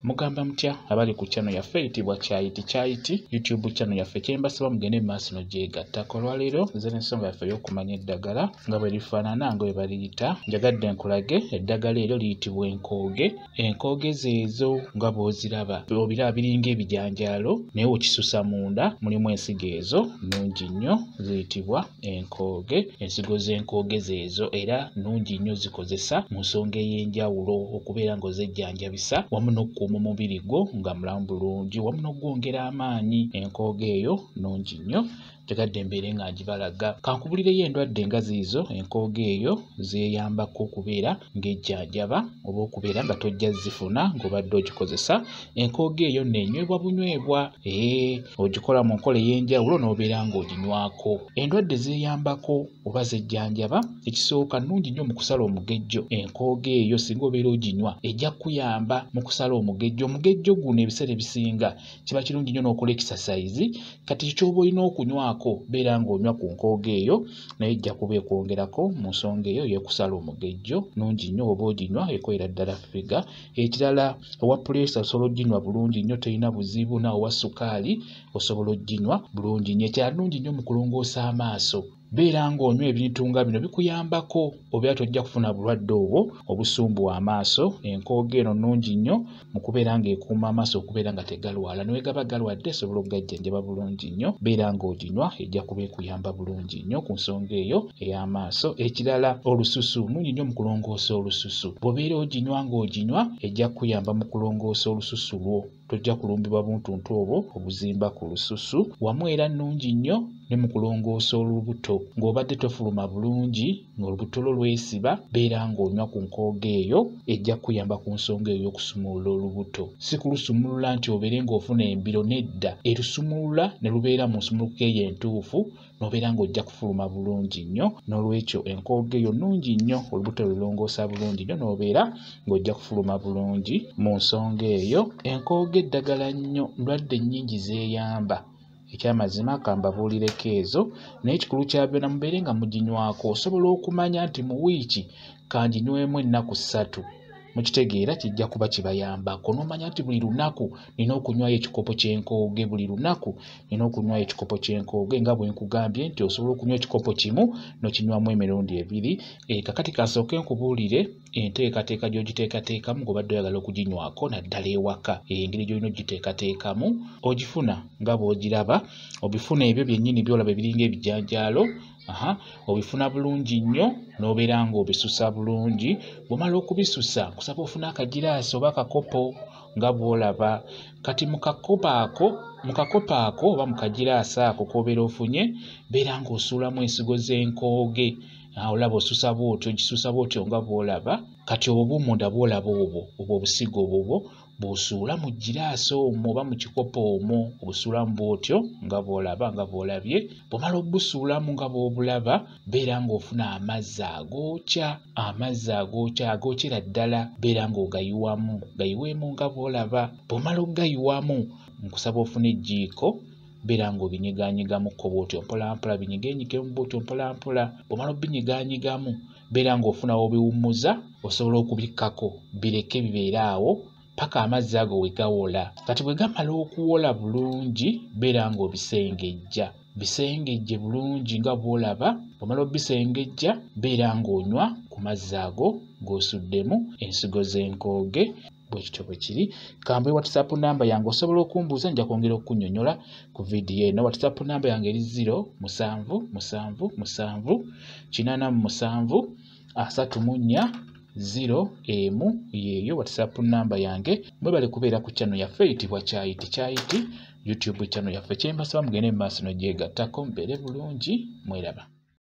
Mugamba mutya abali ku channel yaffe eyitibwa Kyayiti Kyayiti YouTube channel yaffe, kyembasaba mugende mu maaso n'ogyegattako. Olwaleero nze n'ensonga yaffe ey'okumanya eddagala nga bwe lifaanana nga bwe baliyita. Njagadde nkulage eddagala eryo liyitibwa enkooge. Enkooge zeezo nga bw'oziraba, obiraba biringa ebijanjaalo naye okisusa munda mulimu ensigo ezo nnungi nnyo ziyitibwa enkooge. Ensigo z'enkooge zeezo era nnungi nnyo zikozesa mu nsonga ey'enjawulo okubeera ng'ozejjanjabisa wamu n'okukuuma omubiri gwo nga mulamu bulungi wamu n'okugwongera amaanyi. Enkooge eyo nnungi nnyo, njagadde mbeere nga ngibalaga. Kankubulireyo endwadde nga ziizo enkooge eyo zeeyambako okubeera ng'ejjanjaba oba okubeera nga tojja zifuna ng'obadde ogikozesa. Enkooge eyo nno enywebwa bunywebwa, ogikola mu nkola ey'enjawulo n'obeera ng'oginywako. Endwadde zeeyambako oba zejjanjaba, ekisooka nnungi nnyo mu kusala omugejjo. Enkooge eyo singa obeera oginywa ejja kukuyamba mu kusala omugejjo. Omugejjo guno ebiseera ebisinga kiba kirungi nnyo n'okola exercise, kati ky'oba olina okunywako beera ng'onywa ku nkooge eyo naye ejja kuba ekwongerako mu nsonga eyo ey'okusala omugejjo. Nnungi nnyo oba oginywa ekolera ddala ffiga. Ekirala owa puleesa osobola oginywa bulungi nnyo, terina buzibu, naawe owa sukaali osobola oginywa bulungi nnyo. Ekirala nnungi nnyo mu kulongoosa amaaso. Beera ng'onywa ebintu nga bino bikuyambako obeera tojja kufuna bulwadde obwo obusumbuwa amaaso. Enkooge eno nnungi nnyo mu kubeera ng'ekuuma amaaso okubeera nga tegalwala, ne bwe gaba galwadde esobola okugajjanjaba bulungi nnyo. Beera ng'oginywa ejja kuba ekuyamba bulungi nnyo ku nsonga eyo ey'amaaso. Ekirala olususu, nnungi nnyo mu kulongoosa olususu. Bw'obeera oginywa ng'oginywa ejja kukuyamba mu kulongoosa olususu lwo, tojja kulumbibwa buntuntu obwo obuzimba ku lususu. Wamu era nnungi nnyo ne mu kulongoosa olubuto. Ng'obadde tofuluma bulungi, ng'olubuto lwo lwesiba, beera ng'onywa ku nkooge eyo ejja kukuyamba ku nsonga eyo y'okusumulula olubuto. Si kulusumulula nti obeere ng'ofuna embiro, nedda, erusumulula ne lubeera mu nsumulukuka eyo entuufu n'obeera ng'ojja kufuluma bulungi nnyo. N'olwekyo enkooge eyo nnungi nnyo, olubuto lulongoosa bulungi nnyo n'obeera ng'ojja kufuluma bulungi mu nsonga eyo. Enkooge eddagala nnyo, ndwadde nnyingi zeeyamba. Ekyamazima kambabuulireko ezo, naye ekikulu kya byonna mubeere nga muginywako. Osobola okumanya nti mu wiiki kanginywemu ennaku 3, mukitegeera, kijja kuba kibayambako. N'omanya nti buli lunaku nina okunywayo ekikopo ky'enkooge, buli lunaku nina okunywayo ekikopo ky'enkooge, nga bwe nkugambye nti osobola okunywa ekikopo kimu n'okinywamu emirundi 2. Kakati kasooke nkubuulire enteekateeka gy'ogiteekateekamu ng'obadde oyagala okuginywako naddala ewaka. Engeri gy'olina ogiteekateekamu ogifuna nga bw'ogiraba, obifuna ebyo byennyini by'olaba ebiringa ebijanjaalo, obifuna bulungi nnyo n'obeera ng'obisusa bulungi. Bw'omala okubisusa nkusaba ofune akagiraasi oba akakopo nga bw'olaba. Kati mu kakopo ako oba mu kagiraasi ako k'obeera ofunye, beera ng'osuulamu ensigo z'enkooge. Olaba osusa bw'otyo, ogisusa bw'otyo nga bw'olaba. Kati obwo bumunda bw'olaba obwo obusigo obwo bw'osuula mu giraasi omwo oba mu kikopo omwo, obusuulamu bw'otyo nga bw'olaba nga bw'olabye. Bw'omala obusuulamu nga bw'obulaba, beera ng'ofuna amazzi agookya, amazzi agookya agookyera ddala, beera ng'ogayiwamu, gayiweemu nga bw'olaba. Bw'omala okugayiwamu, nkusaba ofune ejjiiko, beera ng'obinyigaanyigamukko bw'otyo mpolampola, binyigenyigemu bw'otyo mpolampola. Bw'omala obinyigaanyigamu, beera ng'ofuna w'obiwummuza, osobola okubikkako bireke bibeere awo paka amazzi ago we gawola. Kati bwe gamala okuwola bulungi, beera ng'obisengejja, bisengejje bulungi nga bw'olaba. Bw'omala obisengejja, beera ng'onywa ku mazzi ago g'osuddemu ensigo z'enkooge. Bwe kityo bwe kiri. Kambe WhatsApp namba yange osobola okumbuuza, nja kwongera okunnyonnyola ku vidiyo eno. WhatsApp namba yange eri 0 7 7 7 87 34 0 1. Yeeyo WhatsApp namba yange. Mwebale kubeera ku channel yaffe eyitibwa Kyayiti Kyayiti YouTube channel yaffe. Kyembasaba mugende mu maaso n'ogyegattako, mubeere bulungi, mweraba.